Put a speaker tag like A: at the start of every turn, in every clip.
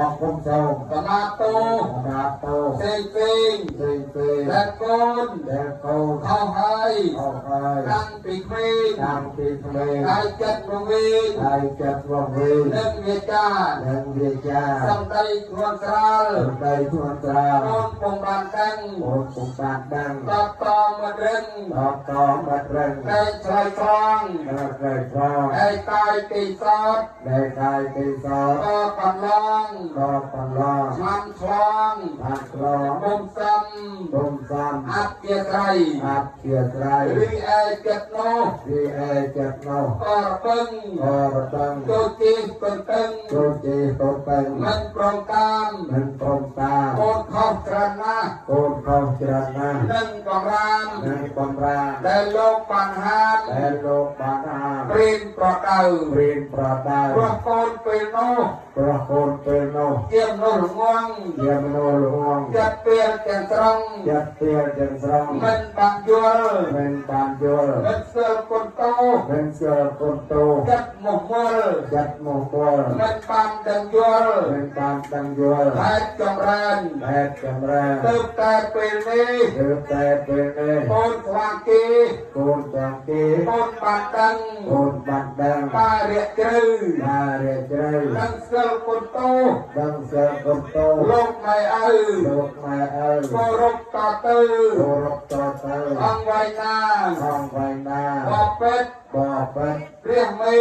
A: អរគុណសូម
B: សមាទោ
A: សម្រាប់តោ
B: ផ្សេងផ្សេង
A: ផ្សេងផ្សេង
B: ដែលកូន
A: ដែលកូន
B: ខុសហើយ
A: អស់ហើយ
B: តាំងពីក្មេង
A: តាំងពីក្មេង
B: ហើយចិត្តវង្វេង
A: ហើយចិត្តវង្វេង
B: និងវាចា
A: និងវាចា
B: សំដីធ្ងន់ស្រាល
A: សំដីធ្ងន់ស្រាល
B: កូនពុំបានដឹង
A: កូនពុំបានដឹង
B: តបតមករឹង
A: តបតបាត់រឹង
B: តែឆ្លើយត្រង់
A: ដល់ក្រែត្រង់
B: ឯកាយទីសត
A: ដែលកាយទីសត
B: ក៏កន្លង
A: ក៏កន្លង
B: ឆ្នាំឆ្លង
A: បានឆ្លង
B: ពុំសំ
A: ពុំសំ
B: អធិស្រ័យ
A: អធិស្រ័យ
B: រីឯចិត្តនោះ
A: រីឯចិត្តនោះ
B: ក៏រពឹង
A: ក៏រតឹង
B: ចូលទីកន្ទឹង
A: ចូលទីតទៅ
B: មិនព្រមតាម
A: មិនព្រមតា
B: កូនខុសច្រើនណាស់
A: កូនខុសច្រើនណាស់
B: និងបំរាម
A: និងបំរាម
B: ដែលលោកបានហាម
A: ដែលលោកបានហាម
B: ព្រៀនប្រដៅ
A: ព្រៀនប្រដៅ
B: ព្រោះកូនពេលនោះ
A: ព្រោះកូនពេលនោះ
B: ជាមនុស្សល្ងង
A: ជាមនុស្សល្ងង
B: ចិត្តពេលទាំងស្រុង
A: ចិត្តទៀលទាំងស្រុង
B: មិនបានយល់
A: មិនបានយល់
B: មិនស្គាល់គុណតោ
A: មិនស្គាល់គុណទោស
B: ចិត្តមមល
A: ចិត្តមង្គល
B: មិនបានដឹងយល់
A: មិនបានដឹងយល់
B: ហេតុចម្រើន
A: ហេតុចម្រើន
B: ទើបតែពេលនេះ
A: ទើបតែពេលនេះ
B: កូនស្វាគេ
A: កូនទាំងគេ
B: កូនបានដឹង
A: កូនបានដឹង
B: បារៈជ្រៅ
A: បារជ្រៅ
B: ដឹងស្គាល់គុណតោ
A: ដឹងស្គាល់គុណទោស
B: លោកម៉ែឪ
A: លោកម៉ែឪ
B: គោរពតទៅ
A: គោរពតទៅ
B: អង្គវៃណា
A: អង្គវៃណា
B: បពេត
A: បពេត
B: ព្រះមេ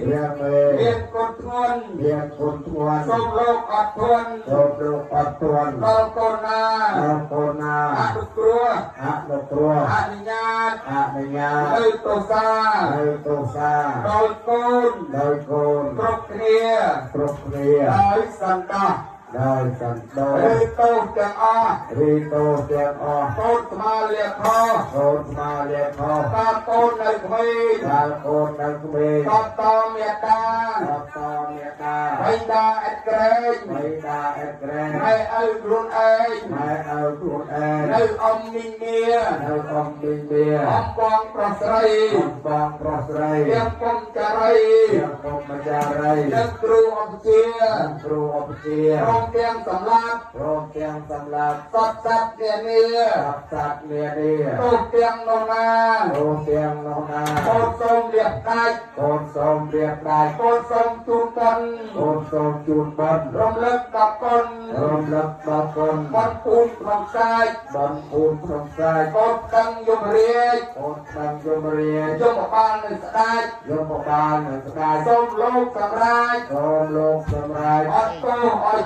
A: ព្រះមេ
B: មានគុណធ្ងន់
A: មានគុណធ្ងន់
B: សូមលោកអត់ធន់
A: សូមលោកអត់ធន់
B: ដល់កូនណា
A: ដល់កូនណា
B: អនុគ្រោះ
A: អនុគ្រោះ
B: អនុញ្ញាត
A: អនុញ្ញាត
B: នៅទោសា
A: នៅទោសា
B: ដល់កូន
A: ដោយកូន
B: គ្រប់គ្នា
A: គ្រប់គ្នា
B: ដោយសន្តោស
A: ដោយសន្តោ
B: ឬ
A: ស
B: ទោសទាំងអស់
A: រីទោសទាំងអស់
B: កូនស្មាលាខោ
A: កូនស្មាលាខោ
B: តាកូននៅក្មេង
A: ដល់កូននៅក្មេង
B: តបតមេតា
A: តបតមេតា
B: បៃតាអត់ក្រែង
A: បៃតាអេក្រែង
B: ម៉ែឪខ្លួនឯង
A: ម៉ែឪខ្លួនឯង
B: នៅអំមីនា
A: នៅអំមីនា
B: អំបងប្រុសស្រី
A: អំបងប្រុសស្រី
B: ទាំងពុំចារី
A: ទាំងពុំចារី
B: និងគ្រូអភិជា
A: និងគ្រូអភិជា
B: ព្រមទាំងសម្លាប់
A: ព្រមទាំងសម្លាប់
B: សត្វសត្វនានា
A: សត្វសត្វនានា
B: ទោសទាំងនោះណា
A: ទោសទាំងនោះណា
B: កូនសូមលះដាច់
A: កូនសូមរៀបដាច់
B: កូនសូមជូនបុណ្យក
A: ូនសូមជូនបុណ្យ
B: រំលឹកដល់គុណ
A: រំលឹកដល់គុណ
B: បុណ្យពូនក្នុងសាច់
A: បុណ្យពូនក្នុងសាច់
B: កូនដឹងយមរាជ
A: កូនដឹងយមរាជ
B: យមបាលនឹងស្ដេច
A: យមបាលនឹងស្ដេច
B: សូមលោកសម្រាច
A: សូមលោកសម្រាច
B: អត់ទោសឲ្យ